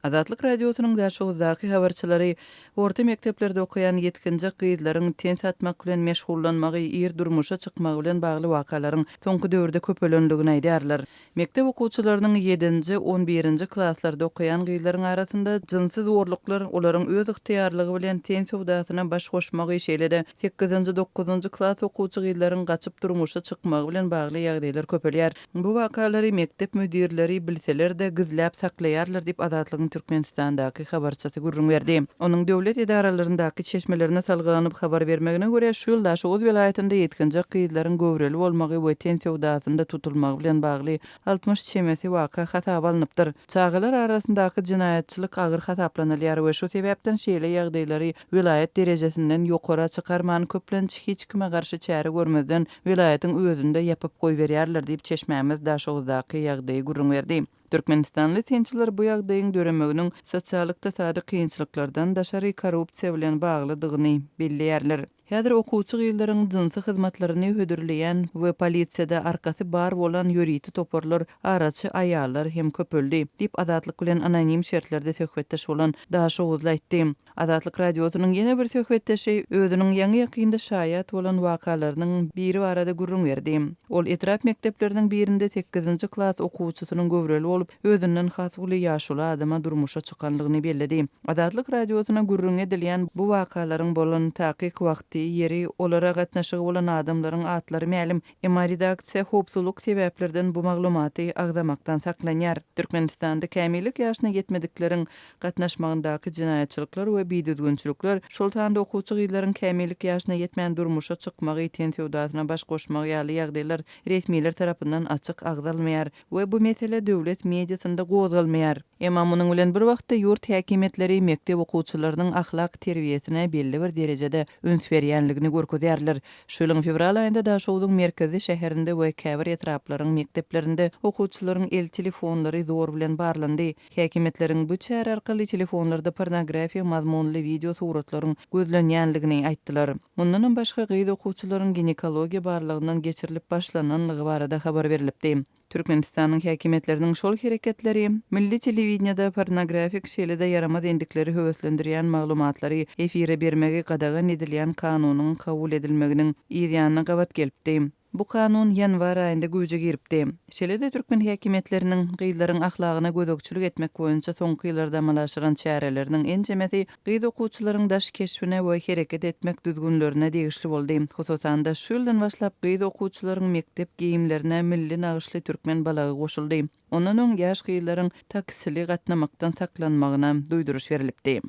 Azatlyk Radiosynyň Daşoguzdaky habarçylary orta mekdeplerde okaýan ýetginjek gyzlaryň ten satmak bilen meşgullanmagy, ir durmuşa çykmagy bilen bagly wakalaryň soňky döwürde köpelendigini aýdýarlar. Mekdep okuwçylarynyň ýedinji, on birinji klaslarda okaýan gyzlaryň arasynda jynsy zorluklar, olaryň öz ygtyýarlygy bilen ten söwdasyna baş goşmagy, şeýle-de sekizinji, dokuzynjy klas okuwçy gyzlaryň gaçyp durmuşa çykmagy bilen bagly ýagdaýlar köpelýär. Bu wakalary mekdep müdirleri bilseler-de, gizläp saklaýarlar diýip, Azatlygyň Türkmenistandaky habarçysy gürrüň berdi. Onuň döwlet edaralaryndaky çeşmelerine salgylanyp habar bermegine görä, şu ýyl Daşoguz welaýatynda ýetginjek gyzlaryň göwreli bolmagy we ten söwdasynda tutulmagy bilen bagly 60 çemesi waka hasaba alnypdyr. Çagalar arasyndaky jenaýatçylyk agyr hasaplanylýar we şu sebäpden şeýle ýagdaýlary welaýat derejesinden ýokara çykarman, köplenç hiç kime garşy çäre görmezden welaýatyň özünde ýapyp goýberýärler diýip, çeşmämiz Daşoguzdaky ýagdaýy gürrüň berdi. Türkmenistanly synçylar bu ýagdaýyň döremeginiň sosial-ykdysady kynçylyklardan daşary korrupsiýa bilen baglydygyny belleýärler. Häzir okuwçy gyzlaryň jynsy hyzmatlaryny hödürleýän we polisiýada arkasy bar bolan ýörite toparlar, araçy aýallar hem köpeldi, diýip, Azatlyk bilen anonim şertlerde söhbetdeş bolan daşoguzly aýtdy. Azatlyk Radiosynyň ýene bir söhbetdeşi özüniň ýaňy-ýakynda şaýat bolan wakalarynyň biri barada gürrüň berdi. Ol etrap mekdepleriniň birinde sekizinji klas okuwçysynyň göwreli bolup, özünden has uly ýaşuly adama durmuşa çykandygyny belledi. Azatlyk Radiosyna gürrüňi edilýän bu wakalaryň bolan takyk wagty, ýeri, olara gatnaşygy bolan adamlaryň atlary mälim. Emma redaksiýa howpsuzlyk sebäplerden bu maglumaty agzamakdan saklanýar. Türkmenistanda kämillik ýaşyna ýetmedikleriň gatnaşmagyndaky jenaýatçylyklar we bidüzgünçilikler, şol sanda okuwçy gyzlaryň kämillik ýaşyna ýetmän durmuşa çykmagy, ten söwdasyna baş goşmagy ýaly ýagdaýlar resmiler tarapyndan açyk agzalmaýar we bu mesele döwlet mediasynda gozgalmaýar. Emma munuň bilen bir wagtda ýurt häkimiýetleri mekdep okuwçylarynyň ahlak terbiýesine belli bir derejede üns berýänligini görkezýärler. Şu ýylyň fewral aýynda Daşogzuň merkezi şäherinde we käbir etraplaryň mekdeplerinde okuwçylaryň el telefonlary zor bilen barlandy. Häkimiýetleriň bu çäre arkaly telefonlarda pornografiýa mazmunly wideo suratlaryň gözlenýänligini aýtdylar. Mundanam başga gyz okuwçylaryň ginekologiýa barlagyndan geçirilip başlananlygy barada habar berlipdi. Türkmenistanyň häkimiýetleriniň şol hereketleri milli telewideniýede pornografik şeýle-de ýaramaz endikleri höweslendirýän maglumatlary efire bermegi gadagan edilýän kanunyň kabul edilmeginiň yz ýanyna gabat gelipdi. Bu kanun ýanwar aýynda güýje giripdi. Şeýle-de türkmen häkimiýetleriniň gyzlaryň ahlagyna gözegçilik etmek boýunça soňky ýyllarda amala aşyran çäreleriniň ençemesi gyz okuwçylaryň daş keşbine we hereket etmek düzgünlerine degişli boldy. Hususan-da, şu ýyldan başlap gyz okuwçylaryň mekdep geýimlerine milli nagyşly türkmen balagy goşuldy. Ondan öň ýaş gyzlaryň taksili gatnamakdan saklanmagyna duýduryş berlipdi.